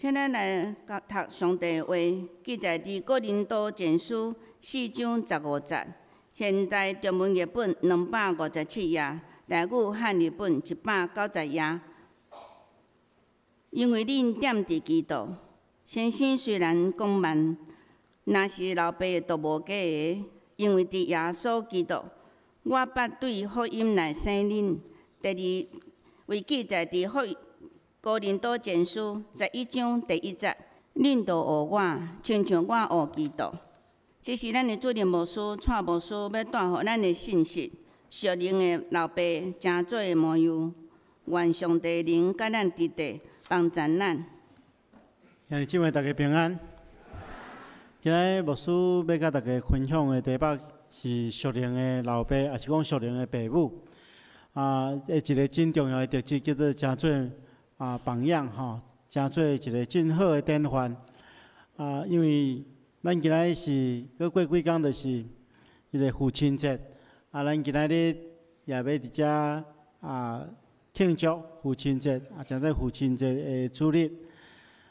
請咱來讀上帝話，記載佇哥林多前書四章十五節，現代中文譯本257頁，台語漢譯本190頁。因為恁踮佇基督，先生雖然講慢，若是老爸都無假的。因為佇耶穌基督，我捌對福音來生恁。第二位記載佇福哥林多前書11章第1節，恁著學我，親像我學基督。這是咱的主任牧師蔡牧師欲帶予咱的信息，屬靈的老爸成做模樣，願上帝靈佮咱佇底幫助咱。兄弟姊妹，大家平安。今日牧師欲佮大家分享的題目是屬靈的老爸，抑是講屬靈的爸母。一個真重要的特質叫做成做榜樣吼，成做一個真好的典範。因為咱今仔日是閣過幾工就是彼個父親節，咱今仔日也欲佇遮慶祝父親節，成做父親節的主日。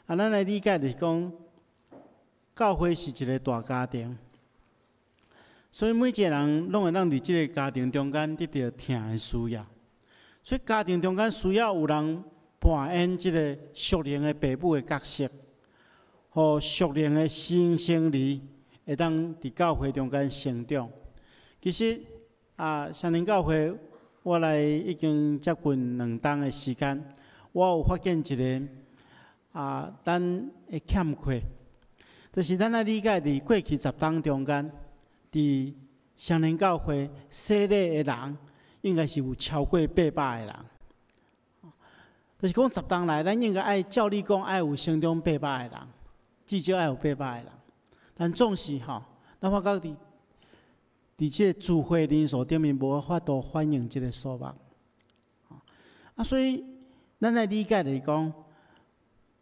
咱來理解就是講，教會是一個大家庭，所以每一個人攏會當佇這個家庭中間得著疼的需要。所以家庭中間需要有人扮演這個屬靈的爸母的角色，予屬靈的新生兒會當佇教會中間成長。其實雙連教會我來已經接近2冬的時間，我有發現一個咱的欠缺，就是咱愛理解佇過去10冬中間，佇雙連教會洗禮的人，應該是有超過800個人。就是講十冬來，咱應該愛照理講愛有成長八百個人，至少愛有八百個人。但總是吼，咱發覺佇這個聚會人數頂面無法度反映這個數目。所以咱來理解就是講，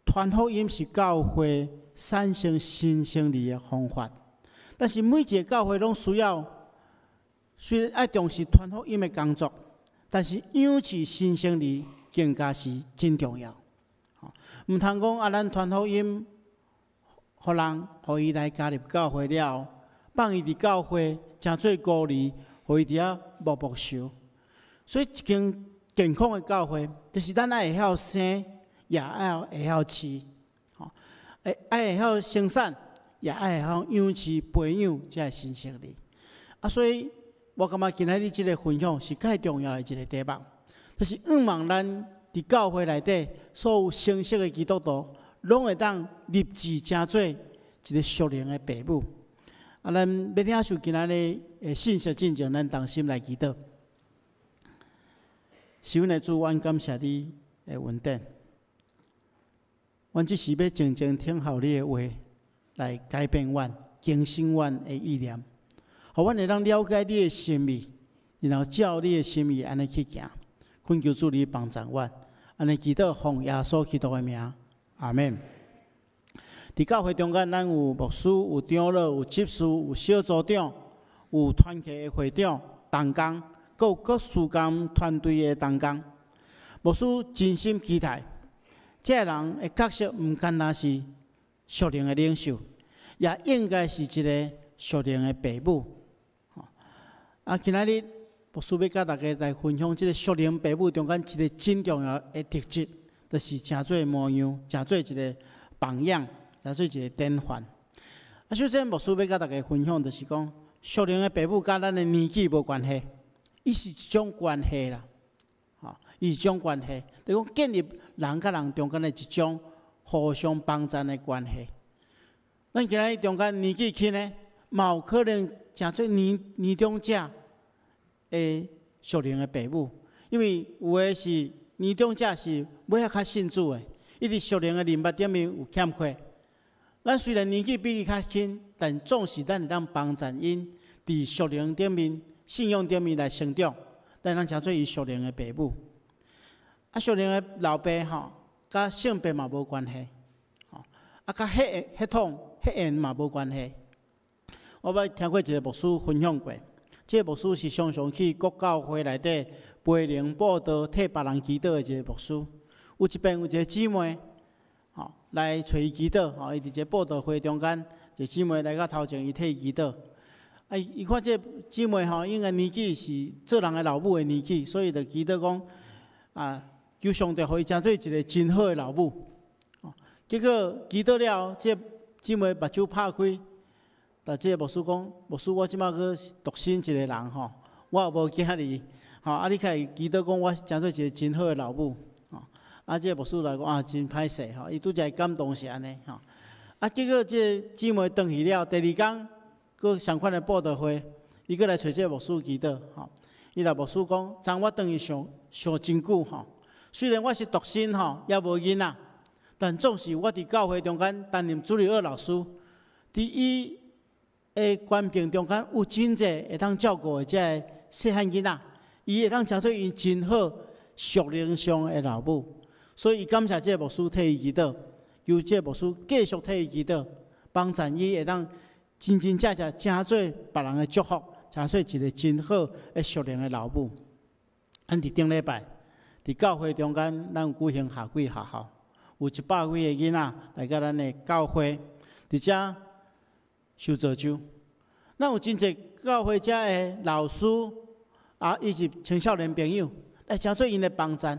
傳福音是教會產生新生兒的方法，但是每一個教會攏需要，雖然愛重視傳福音的工作，但是養飼新生兒更加是真重要。毋通講咱傳福音，予人，予伊來加入教會了後，放伊佇教會成做孤兒，予伊佇遐默默受。所以，一間健康的教會，就是咱愛會曉生，也愛會曉飼，吼，愛會曉生產，也愛會曉養飼、培養這个新生兒。所以我感覺今仔日這個分享是較重要的一個題目，就是向望咱佇教會內底所有成熟的基督徒，攏會當立志成做一個屬靈的爸母。咱欲領受今仔日的信息進前，咱同心來祈禱。是阮的主，阮感謝你的恩典。阮只是欲靜靜聽候你的話，來改變阮、更新阮的意念，予阮會當了解你的心意，然後照你的心意按呢去行。懇求主你幫助阮，按呢祈禱奉耶穌基督的名，阿們。佇教會中間，咱有牧師、有長老、有執事、有小組長、有團契的會長、同工，閣有各事工團隊的同工。牧師真心期待，這个人的角色毋干焦是屬靈的領袖，也應該是一個屬靈的爸母。今仔日牧師欲佮大家來分享這个屬靈爸母中間一個真重要的特質，就是成做模樣，成做一個榜樣，成做一個典範。首先牧師欲佮大家分享，就是講屬靈的爸母佮咱的年紀無關係，伊是一種關係啦。伊是一種關係，就是講建立人佮人中間的一種互相幫贊的關係。咱今仔日中間年紀輕的，嘛有可能成做年年長者的屬靈的爸母，因為有的是年長者是尾仔較信主的，伊佇屬靈的認捌頂面有欠缺。咱雖然年紀比伊較輕，但總是咱會當幫贊𪜶佇屬靈頂面、信仰頂面來成長，咱通成做伊屬靈的爸母。屬靈的老爸吼，佮性別嘛無關係，吼，佮血血統、血緣嘛無關係。我捌聽過一個牧師分享過，這个牧師是常常去各教會內底陪靈佈道、替別人祈禱的一個牧師。有一遍有一個姊妹，吼，來揣伊祈禱，吼，伊佇一个佈道會中間，一个姊妹來到頭前，伊替伊祈禱。啊，伊看這姊妹吼，應該年紀是做人的老母的年紀，所以就祈禱講，啊，求上帝予伊成做一個真好的老母。結果祈禱了，這姊妹目睭拍開，但這個牧師講，牧師，我這馬閣獨身一個人吼，我也無囝兒，吼，啊，你較會祈禱講我成做一個真好的老母。啊，這個牧師來講啊，真歹勢吼，伊拄才感動是按呢吼。啊，結果這個姊妹轉去了，第二工閣相款的佈道會，伊閣來揣這個牧師祈禱吼。伊來牧師講，昨我轉去想想真久吼，雖然我是獨身吼，猶無囡仔，但總是我佇教會中間擔任主日學老師，佇伊的權柄中間有真濟會當照顧的這个細漢囡仔，伊會當成做𪜶真好屬靈上的老母。所以，伊感謝這個牧師替伊祈禱，求這個牧師繼續替伊祈禱，幫助伊會當真真正正成做別人的祝福，成做一個真好的屬靈的老母。咱佇頂禮拜，佇教會中間，咱有舉行夏季學校，有100幾个囡仔來到咱的教會，佇遮受造就。咱有真濟教會遮的老師啊，以及青少年朋友來成做𪜶的幫贊。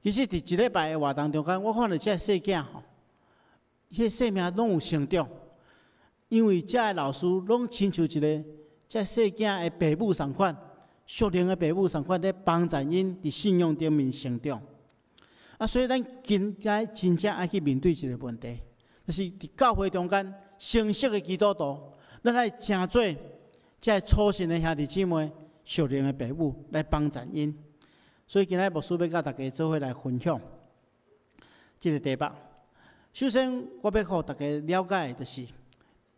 其實，佇一禮拜的活動中間，我看著這細囝吼，彼个生命攏有成長，因為遮的老師攏親像一个這細囝的爸母仝款，屬靈的爸母仝款咧幫助𪜶佇信仰頂面成長。啊，所以咱今仔真正愛去面對一个問題，就是佇教會中間成熟的基督徒，咱愛成做這个初信的兄弟姊妹，屬靈的爸母來幫助𪜶。所以今仔牧師欲佮大家做伙來分享這個題目。首先，我欲予大家了解的就是，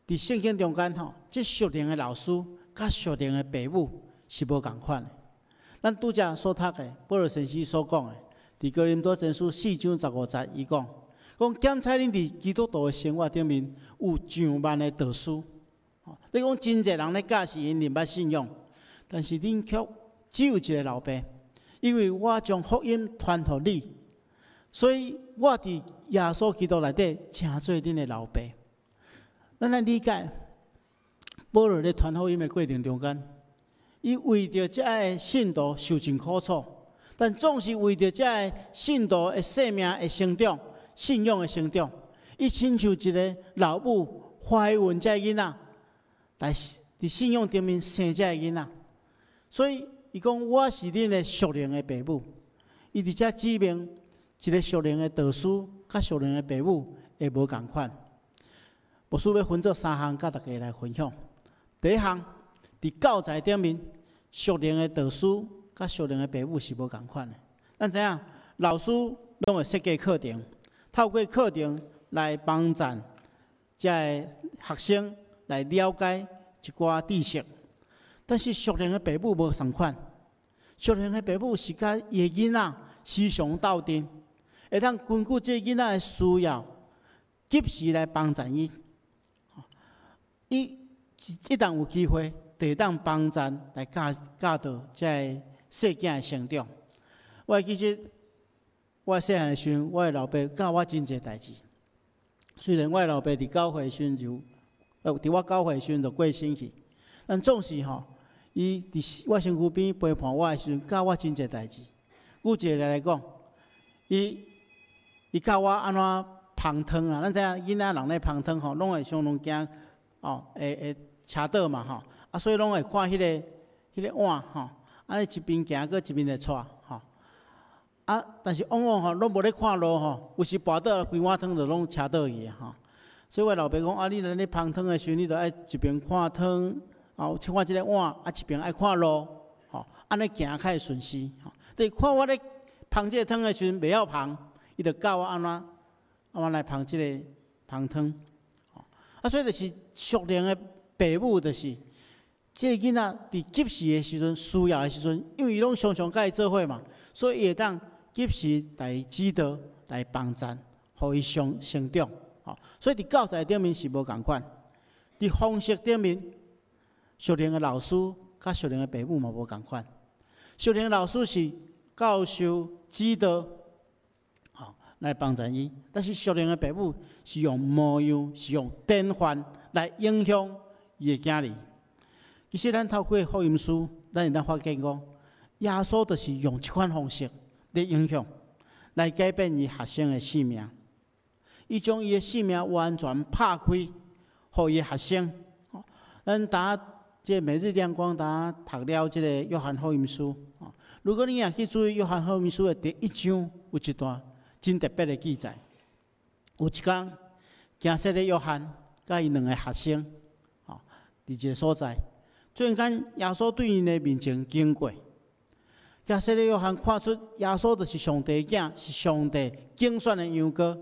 佇聖經中間吼，這屬靈的老師佮屬靈的爸母是無仝款的。咱拄才所讀的，保羅先生所講的，佇哥林多前書4章15節，伊講，講檢採恁佇基督徒的生活頂面有上萬的導師。你講真濟人咧教示𪜶認捌信仰，但是恁卻只有一個老爸。因為我將福音傳予你，所以我佇耶穌基督內底成做恁的老爸。咱來理解，保羅咧傳福音的過程中間，伊為著遮个信徒受盡苦楚，但總是為著遮个信徒的生命的成長、信仰的成長，伊親像一个老母懷孕這个囡仔，來佇信仰頂面生這个囡仔，所以，伊講我是恁的屬靈的爸母，伊佇遮指明一个屬靈的導師，佮屬靈的爸母會無仝款。牧師欲分做三項，佮大家來分享。第一項，佇教材頂面，屬靈的導師佮屬靈的爸母是無仝款的。咱知影，老師攏會設計課程，透過課程來幫助遮个學生來了解一寡知識。但是屬靈的爸母無仝款，屬靈的爸母是佮伊的囡仔時常鬥陣，會當根據這个囡仔的需要，及時來幫助伊。伊一旦有機會，就會當幫助來教教導這个細囝的成長。我會記得我細漢的時陣，我的老爸教我真濟代誌。雖然我的老爸佇九歲時陣就，佇我九歲時陣就過身去，但總是吼，伊佇我身軀邊陪伴我的時陣，教我真濟代誌。舉一個例來講，伊教我按怎捧湯啊。咱知影囡仔人咧捧湯吼，攏會相當驚哦，會車倒嘛吼。啊，所以攏會看彼个碗吼，按呢一邊行閣一邊會掣吼。啊，但是往往吼攏無咧看路吼，有時跋倒，規碗湯就攏車倒去啊吼。所以我老爸講啊，你若咧捧湯的時陣，你著愛一邊看湯。哦，看這个碗，啊，一邊愛看路，吼，按呢行較會順勢。吼，就是看我咧捧這个湯的時陣袂曉捧，伊就教我按怎按怎來捧這个捧湯。啊，所以就是屬靈的爸母，就是這个囡仔佇及時的時陣、需要的時陣，因為伊攏常常佮伊做伙嘛，所以伊會當及時來指導、來幫贊，予伊成成長。吼，所以佇教材頂面是無仝款，佇方式頂面，屬靈的老師佮屬靈的爸母嘛無仝款。屬靈的老師是教授、指導，吼，來幫贊伊。但是屬靈的爸母是用模樣，是用典範來影響伊的囝兒。其實咱透過福音書，咱會當發現講，耶穌就是用這款方式來影響，來改變伊學生的生命。伊將伊的生命完全拍開，予伊的學生。咱呾這個每日亮光，呾讀了這個約翰福音書。如果你若去注意約翰福音書的第一章，有一段真特別的記載。有一工，行洗禮約翰佮伊兩个學生，吼，佇一个所在。突然間，耶穌對𪜶的面前經過，行洗禮約翰看出耶穌就是上帝的囝，是上帝揀選的羊羔，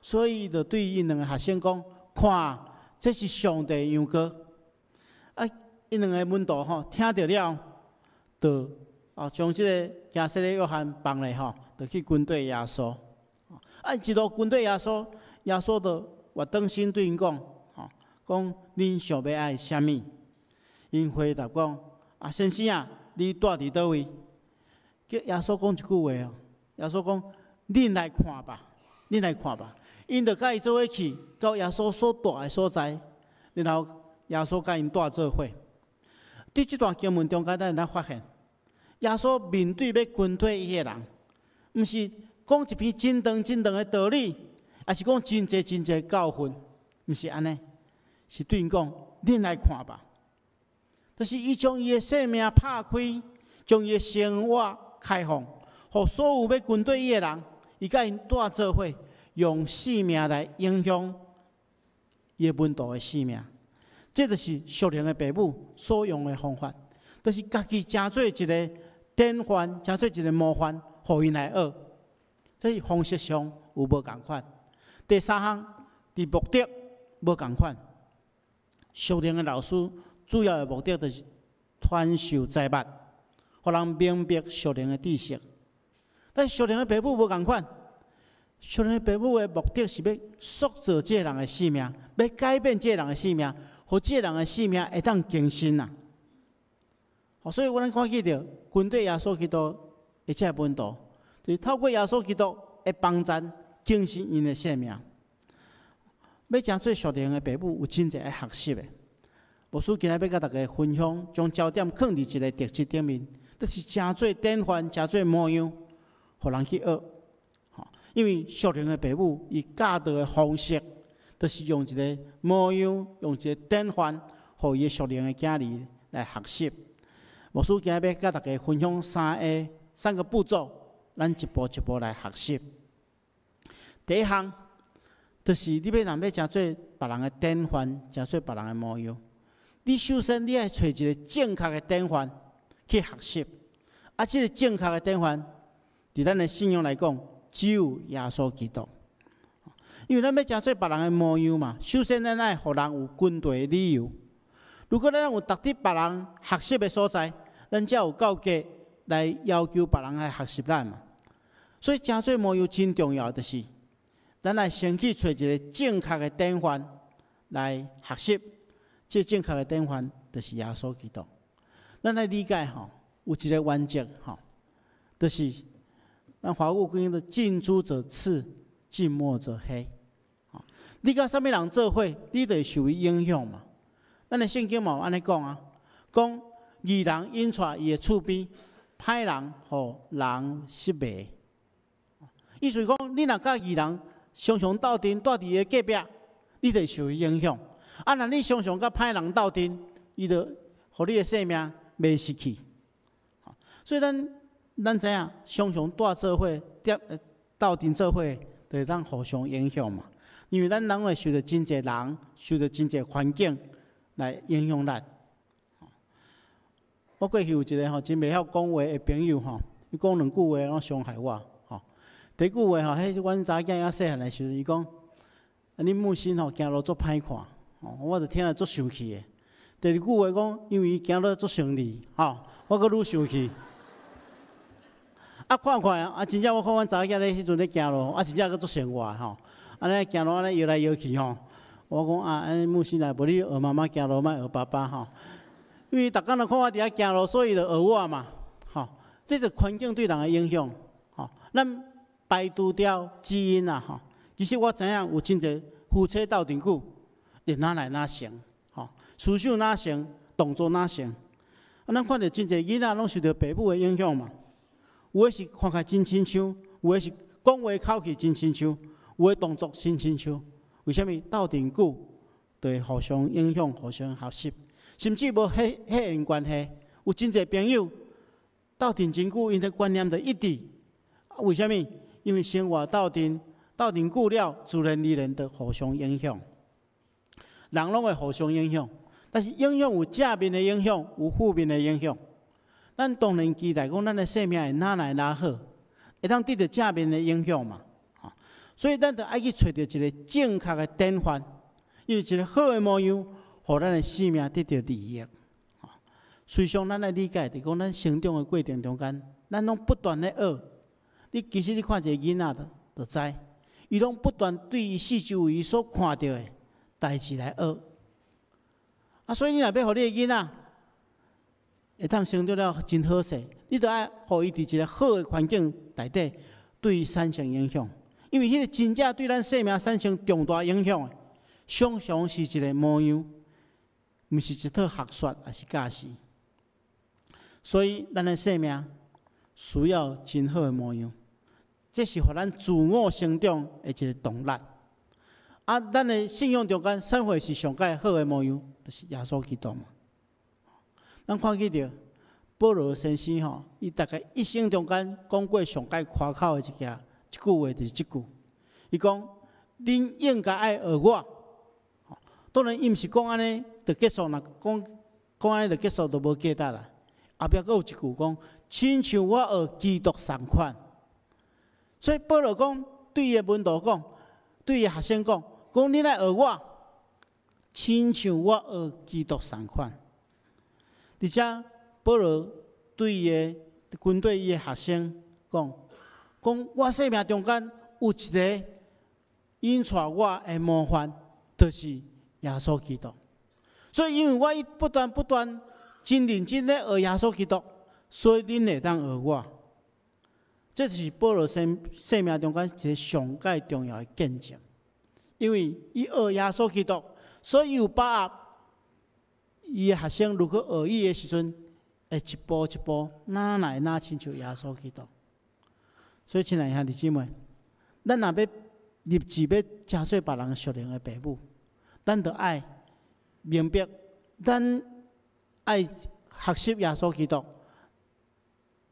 所以伊就對𪜶兩个學生講：看，這是上帝的羊羔。啊，𪜶兩个門徒吼聽著了，就啊將這个行洗禮約翰放咧吼，就去跟綴耶穌。啊，一路跟綴耶穌，耶穌就倚轉身對𪜶講：吼，講恁想欲愛啥物？𪜶回答講：啊，先生啊，你蹛佇佗位？叫耶穌講一句話哦，耶穌講：恁來看吧，恁來看吧。𪜶就佮伊做伙去到耶穌所蹛的所在，然後耶穌佮𪜶蹛做伙。佇這段經文中間，咱會當發現，耶穌面對欲跟綴伊的人，毋是講一篇真長真長的道理，抑是講真濟真濟教訓，毋是按呢，是對𪜶講：恁來看吧。就是伊將伊的生命拍開，將伊的生活開放，予所有欲跟綴伊的人，伊佮𪜶蹛做伙，用生命來影響伊的門徒的生命。這就是屬靈的爸母所用的方法，就是家己成做一个典範，成做一个模範，予𪜶來學。這是方式上有無仝款。第三項，佇目的無仝款。屬靈的老師主要的目的就是傳授財物，予人明白屬靈的知識。但是屬靈的爸母無仝款，屬靈的爸母的目的是欲塑造這个人的生命，欲改變這个人的生命，予這个人的生命會當更新啊！所以阮看見著跟綴耶穌基督的這个門徒，就是透過耶穌基督的幫贊更新𪜶的生命。欲成做屬靈的爸母，有真濟愛學習的。牧師今仔欲佮大家分享，將焦點囥佇一个特質頂面，就是成做典範，成做模樣，予人去學。因為屬靈的爸母，伊教導的方式，就是用一个模樣，用一个典範，予伊的屬靈的囝兒來學習。牧師今仔欲佮大家分享三個步驟，咱一步一步來學習。第一項，就是你欲若欲成做別人的典範，成做別人的模樣，你首先你愛揣一个正確的典範去學習。啊，這个正確的典範，佇咱的信仰來講，只有耶穌基督。因為咱欲成做別人的模樣嘛，首先咱愛予人有跟隨的理由。如果咱有值得別人學習的所在，咱才有夠格來要求別人來學習咱嘛。所以，成做模樣真重要，就是咱來先去揣一个正確的典範來學習。這正確的典範就是耶穌基督。咱來理解吼，有一个原則吼，就是咱華語講的“近朱者赤，近墨者黑”。你佮啥物人做伙，你就會受伊影響嘛。咱的聖經嘛有按呢講啊，講義人引帶伊的厝邊，歹人予人失迷。意思講，你若佮義人常常鬥陣，蹛佇伊的隔壁，你就會受伊影響。啊，若你常常佮歹人鬥陣，伊就予你的生命迷失去。所以咱知影，常常蹛做伙、踮鬥陣做伙，就會當互相影響嘛。因為咱攏會受著真濟人、受著真濟環境來影響咱。我過去有一个吼真袂曉講話的朋友吼，伊講兩句話攏傷害我吼。第一句話吼，彼是阮查某囝猶細漢的時陣，伊講：啊，恁牧師吼行路足歹看，吼，我就聽了足生氣的。第二句話講，因為伊行路足順利，吼，我閣愈生氣。啊，看看啊，真正我看阮查某囝咧彼陣咧行路，啊，真正閣足生活吼。按呢行路按呢搖來搖去吼，我講啊，按呢牧師來，無你學媽媽行路，莫學爸爸吼。因為逐工都看我佇遐行路，所以就學我嘛，吼。這個環境對人的影響，吼。咱排除掉基因啦吼。其實我知影有真濟夫妻鬥陣久，就若來若成，吼，思想若成，動作若成。啊，咱看著真濟囡仔攏受著爸母的影響嘛。有的是看起來真親像，有的是講話口氣真親像，有的動作真親像。為啥物鬥陣久，就會互相影響、互相學習，甚至無血緣關係，有真濟朋友鬥陣真久，𪜶的觀念就一致。啊，為啥物？因為生活鬥陣，鬥陣久了，自然而然就互相影響。人攏會互相影響，但是影響有正面的影響，有負面的影響。咱當然期待講，咱的生命會愈來愈好，會當得著正面的影響嘛。所以咱就愛去揣著一个正確的典範，因為一个好的模樣，予咱的生命得著利益。隨常咱來理解，就講咱成長的過程中間，咱攏不斷咧學。你其實你看一個囡仔就知，伊攏不斷對伊四周圍所看著的代誌來學。啊，所以你若欲予你的囡仔會當成長了真好勢，你著愛予伊佇一个好的環境內底，對伊產生影響。因為彼个真正對咱生命產生重大影響的，常常是一个模樣，毋是一套學說，抑是教示。所以，咱的生命需要真好的模樣，這是予咱自我成長的一个動力。啊，咱的信仰中間，啥貨是上蓋好的模樣？就是耶穌基督嘛。咱看見著保羅先生吼，伊大概一生中間講過上蓋誇口的一句話，就是這句。伊講：恁應該愛學我。當然，伊毋是講按呢就結束，若講講按呢就結束，就無價值啦。後壁閣有一句講：親像我學基督仝款。所以保羅講，對伊的門徒講，對伊的學生講，講恁愛學我，親像我學基督仝款。而且保羅對伊的軍隊伊的學生講，講我生命中間有一个引帶我的模範，就是耶穌基督。所以因為我一不斷不斷真認真咧學耶穌基督，所以恁會當學我。這是保羅生命中間一个上蓋重要的見證。因為伊學耶穌基督，所以有把握，伊的學生如果學伊的時陣，會一步一步，愈來愈親像耶穌基督。所以，親愛兄弟姊妹，咱若欲立志欲成做別人屬靈的爸母，咱著愛明白，咱愛學習耶穌基督，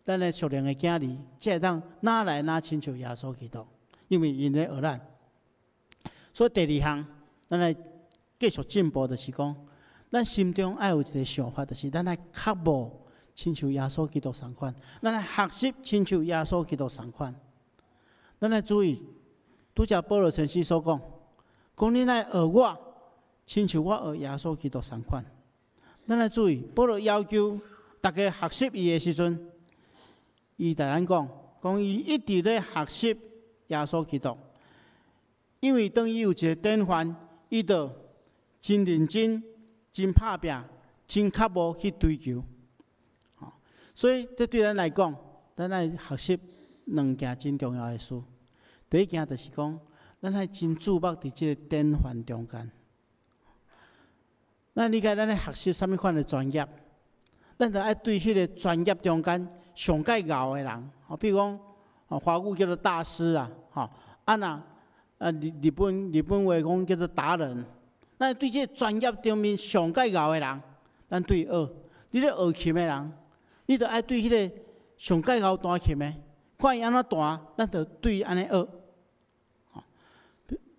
咱的屬靈的囝兒，才會當愈來愈親像耶穌基督，因為𪜶咧學咱。所以第二項，咱來繼續進步，就是講，咱心中愛有一个想法，就是咱愛渴慕親像耶穌基督仝款，咱愛學習親像耶穌基督仝款。咱愛注意，拄才保羅先生所講，講恁愛學我，親像我學耶穌基督仝款。咱愛注意，保羅要求大家學習伊的時陣，伊共咱講，講伊一直咧學習耶穌基督，因為當伊有一个典範，伊就真認真、真拍拚、真渴慕去追求。所以這對咱來講，咱愛學習兩件真重要的事。第一件就是講，咱愛真注目佇這个典範中間。咱理解咱咧學習啥物款的專業，咱就愛對彼个專業中間上蓋𠢕的人，吼，比如講，華語叫做大師啊，吼，啊若啊日本話講叫做達人，咱對這个專業中面上蓋𠢕的人，咱對伊學。你咧學琴的人，你就愛對彼个上蓋𠢕彈琴的，看伊按怎彈，咱就對伊按呢學。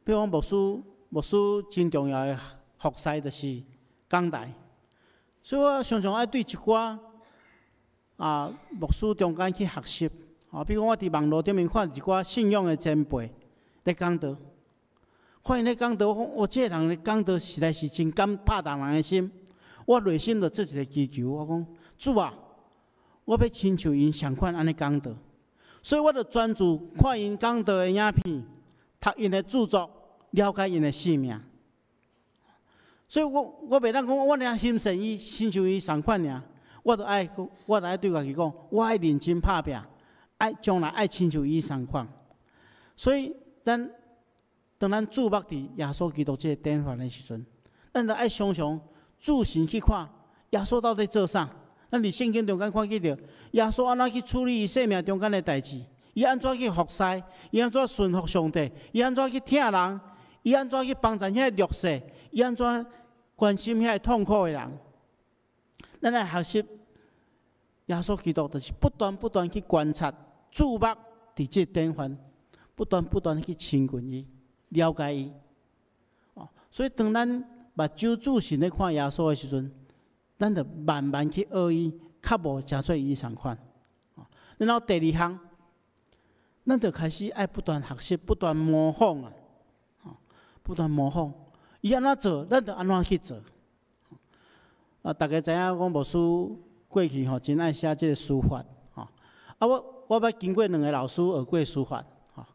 比如講牧師，牧師真重要的服侍就是講台，所以我常常愛對一寡牧師中間去學習。比如講我佇網路頂面看一寡信仰的前輩咧講道，看𪜶咧講道，我講哦，這个人咧講道實在是真敢拍動人的心。我內心就做一个祈求，我講主啊，我欲親像𪜶仝款按呢講道，所以我就專注看𪜶講道的影片，讀𪜶的著作，了解𪜶的生命。所以我袂當講我爾欣賞伊，親像伊仝款爾，我就愛對家己講，我愛認真拍拚，愛將來愛親像伊仝款。所以咱當咱注目佇耶穌基督這个典範的時陣，咱就愛常常注神去看耶穌到底做啥。咱佇聖經中間看見著耶穌按怎去處理伊生命中間的代誌，伊按怎去服侍，伊按怎順服上帝，伊按怎去疼人，伊按怎去幫助遐個弱勢，伊按怎關心遐個痛苦的人。咱來學習耶穌基督，就是不斷不斷去觀察、注目佇這個典範，不斷不斷去親近伊、了解伊。哦，所以當咱目睭注神咧看耶穌的時陣，咱就慢慢去學伊，較無誠做伊仝款。然後第二項，咱就開始愛不斷學習、不斷模仿啊，不斷模仿。伊按怎做，咱就按怎去做。啊，大家知影講牧師過去吼真愛寫這个書法，吼。啊，我捌經過兩个老師學過書法，吼。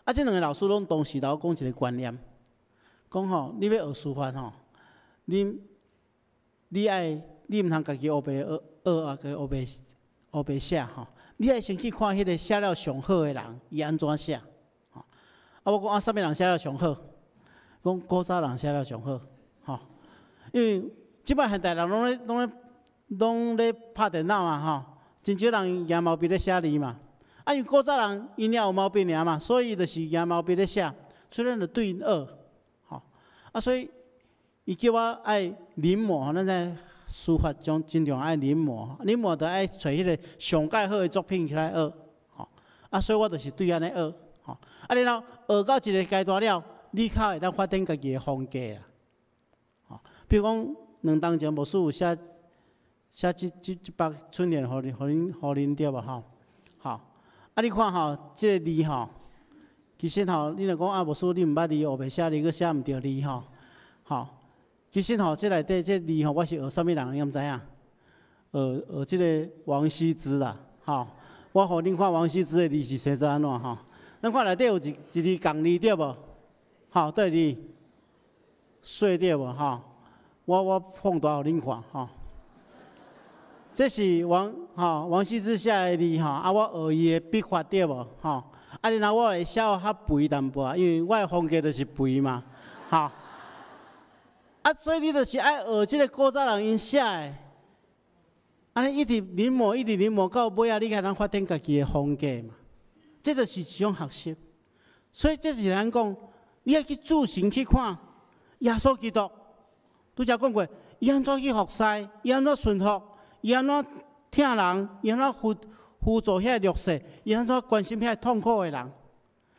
啊，這兩个老師攏同時頭講一个觀念，講吼，你欲學書法吼，你愛你毋通家己烏白學學啊，家烏白寫吼。你愛先去看彼个寫了上好的人，伊按怎寫，吼。啊，我講啊，啥物人寫了上好？講古早人寫了上好，吼。因為這擺現代人攏咧拍電腦嘛，吼，真少人拿毛筆咧寫字嘛。啊，因為古早人𪜶也有毛筆爾嘛，所以就是拿毛筆咧寫，所以咱就對𪜶學，吼。啊，所以伊叫我愛臨摹，咱知書法中真重要愛臨摹，臨摹就愛揣彼个上蓋好的作品起來學，吼。啊，所以我就是對按呢學，吼。啊，然後學到一个階段了，你較會當發展家己的風格啦，吼。比如講，2冬前牧師有寫寫這幅春聯，予恁對無吼？吼，啊，你看吼，這个字吼，其實吼，你若講啊，牧師你毋捌字，烏白寫字，閣寫毋著字吼，吼。其實吼，這內底這字吼，我是學啥物人，你敢知影？學學這个王羲之啦，吼。我予恁看王羲之的字是寫做按怎吼？咱看內底有一字仝字對無？吼，佗字？歲對無？吼。我放大予恁看吼。這是王羲之寫的字吼，啊，我學伊的筆法對無？吼，啊，然後我會寫較肥淡薄仔，因為我的風格就是肥嘛，吼。啊，所以你就是愛學這个古早人𪜶寫的，按呢一直臨摹，一直臨摹，到尾仔你才通發展家己的風格嘛。這就是一種學習。所以這是咱講，你愛去注神去看耶穌基督。拄才講過，伊按怎去服侍，伊按怎順服，伊按怎疼人，伊按怎輔助遐个弱勢，伊按怎關心遐个痛苦的人。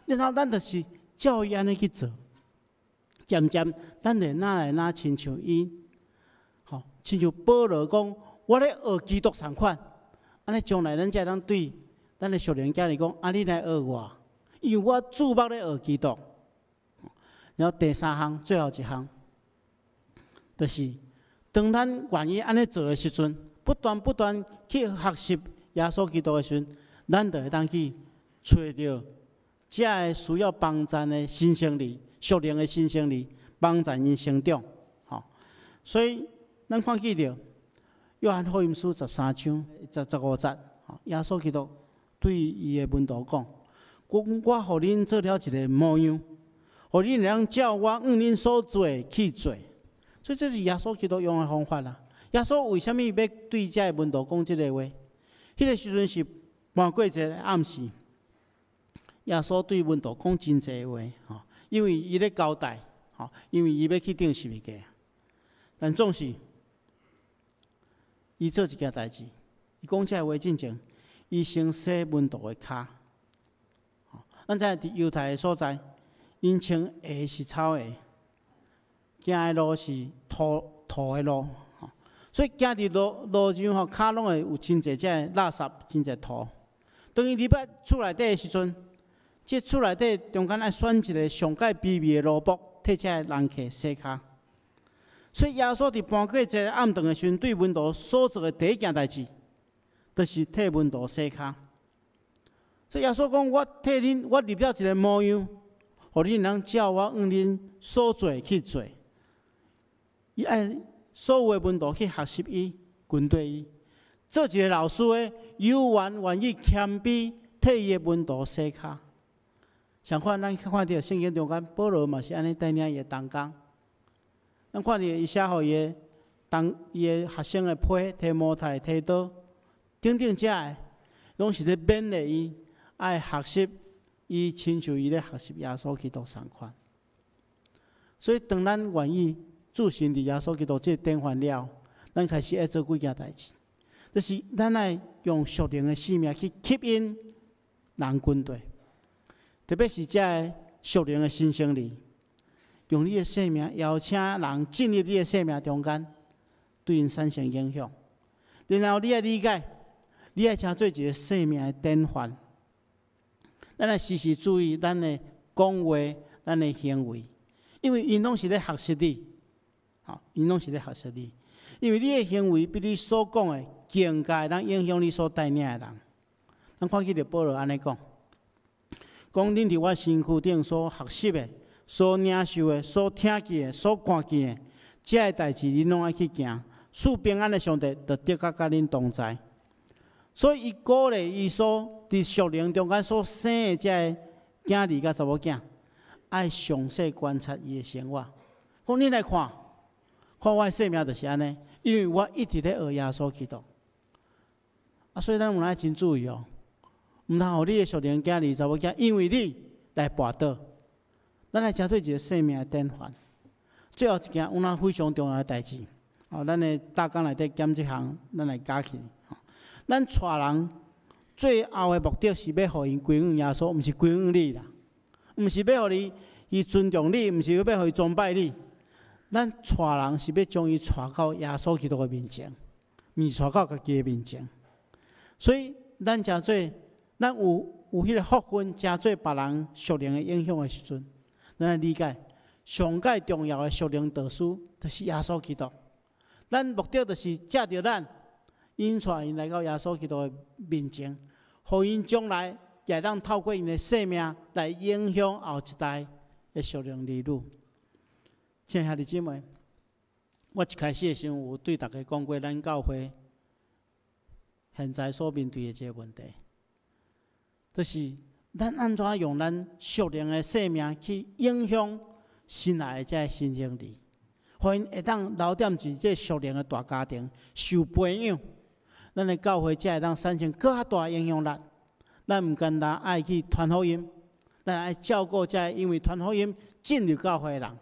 然後咱就是照伊按呢去做，漸漸咱會愈來愈親像伊，吼，親像保羅講，我咧學基督仝款，按呢將來咱才會當對咱的屬靈囝兒講，啊，你來學我，因為我注目咧學基督。然後第三項，最後一項，就是當咱願意按呢做的時陣，不斷不斷去學習耶穌基督的時陣，咱就會當去揣著遮个需要幫贊的新生兒、屬靈的新生兒，幫贊𪜶成長。吼，所以咱看見著約翰福音書13章15節，吼，耶穌基督對伊的門徒講：講我予恁做了一个模樣，予恁會當照我向恁所做的去做。所以這是耶穌基督用的方法啦。耶穌為啥物欲對遮个門徒講這个話？彼个時陣是逾過節的暗時，耶穌對門徒講真濟話，吼，因為伊咧交代，吼，因為伊欲去釘十字架。但總是，伊做一件代誌，伊講這个話進前，伊先洗門徒的跤。咱知影佇猶太的所在，𪜶穿鞋是草鞋，行的路是土的路，所以行佇路上吼，跤攏會有真濟這个垃圾，真濟土。當伊入來厝內底的時陣，這厝內底中間愛選一个上蓋卑微的奴僕，替這个人客洗跤。所以耶穌佇逾過節暗頓的時陣，對門徒所做的第一件代誌，就是替門徒洗跤。所以耶穌講：我替恁，我立了一个模樣，予恁通照我向恁所做去做。伊愛所有的門徒去學習伊，跟隨伊，做一个老師的，猶原願意謙卑替伊的門徒洗跤。相款，咱看著聖經中間，保羅嘛是按呢帶領伊的同工。咱看著伊寫予伊的同伊的學生的批提摩太、提多等等遮的，攏是咧勉勵伊愛學習伊親像伊咧學習耶穌基督仝款。所以，當咱願意置身佇耶穌基督這個典範了，咱開始愛做幾件代誌，就是咱愛用屬靈的性命去吸引人群隊，特別是這个屬靈的新生兒，用你的生命邀請人進入你的生命中間，對𪜶產生影響。然後你愛理解，你愛成做一個生命的典範。咱愛時時注意咱的講話、咱的行為，因為𪜶攏是咧學習你，吼，𪜶攏是咧學習你。因為你的行為比你所講的更加會當影響你所帶領的人。咱看見著保羅按呢講，講恁佇我身軀頂所學習的、所領受的、所聽見的、所看見的，這个代誌恁攏愛去行。賜平安的上帝，就的確佮恁同在。所以，伊鼓勵伊所佇屬靈中間所生的這个囝兒佮查某囝，愛詳細觀察伊的生活。講恁來看，看我的生命就是按呢，因為我一直咧學耶穌基督。啊，所以咱有愛真注意哦，毋通予你的屬靈囝兒查某囝，因為你來跋倒。咱來成做一個生命的典範。最後一件，有哪非常重要的代誌。哦，咱的大綱內底減這項，咱來加起。咱帶人最後的目的是欲予𪜶歸向耶穌，毋是歸向你啦，毋是欲予你伊尊重你，毋是欲予伊崇拜你。咱帶人是欲將伊帶到耶穌基督的面前，毋是帶到家己的面前。所以，咱誠做，咱有彼个福分，成做別人屬靈的影響的時陣，咱愛理解上蓋重要的屬靈導師，就是耶穌基督。咱目的就是藉著咱引帶𪜶來到耶穌基督的面前，予𪜶將來也會當透過𪜶的生命來影響後一代的屬靈兒女。親愛兄弟姊妹，我一開始的時陣有對大家講過，咱教會現在所面對的這个問題，就是咱按怎用咱屬靈的生命去影響新來的這个新生兒，予𪜶會當留踮佇這屬靈的大家庭受培養，咱的教會才會當產生閣較大的影響力。咱毋干焦愛去傳福音，咱愛照顧這个因為傳福音進入教會的人，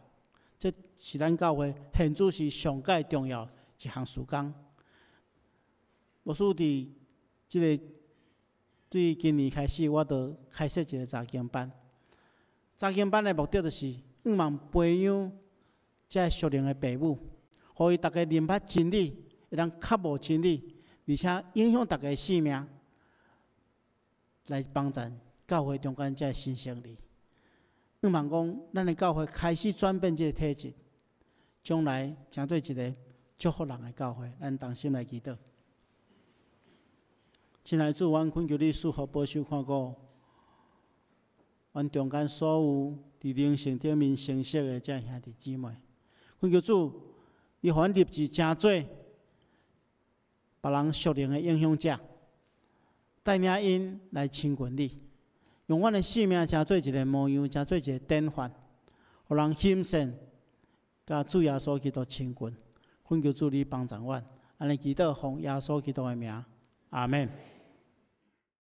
這是咱教會現主時上蓋重要一項事工。牧師佇這个對今年開始，我就開設一個查經班。查經班的目的就是向望培養這个屬靈的爸母，予伊逐家認捌真理，會當渴慕真理，而且影響逐家性命，來幫贊教會中間這个新生兒。向望講，咱的教會開始轉變這个體質，將來成做一個祝福人的教會。咱同心來祈禱。親愛的主，阮懇求你賜福保守看顧，阮中間所有佇靈性頂面成熟的這兄弟姊妹。懇求主，你予阮立志成做別人屬靈的影響者，帶領𪜶來親近你，用阮的性命成做一个模樣，成做一个典範，予人欣羨，佮主耶穌基督親近。懇求主你幫助阮，按呢祈禱奉耶穌基督的名，阿們。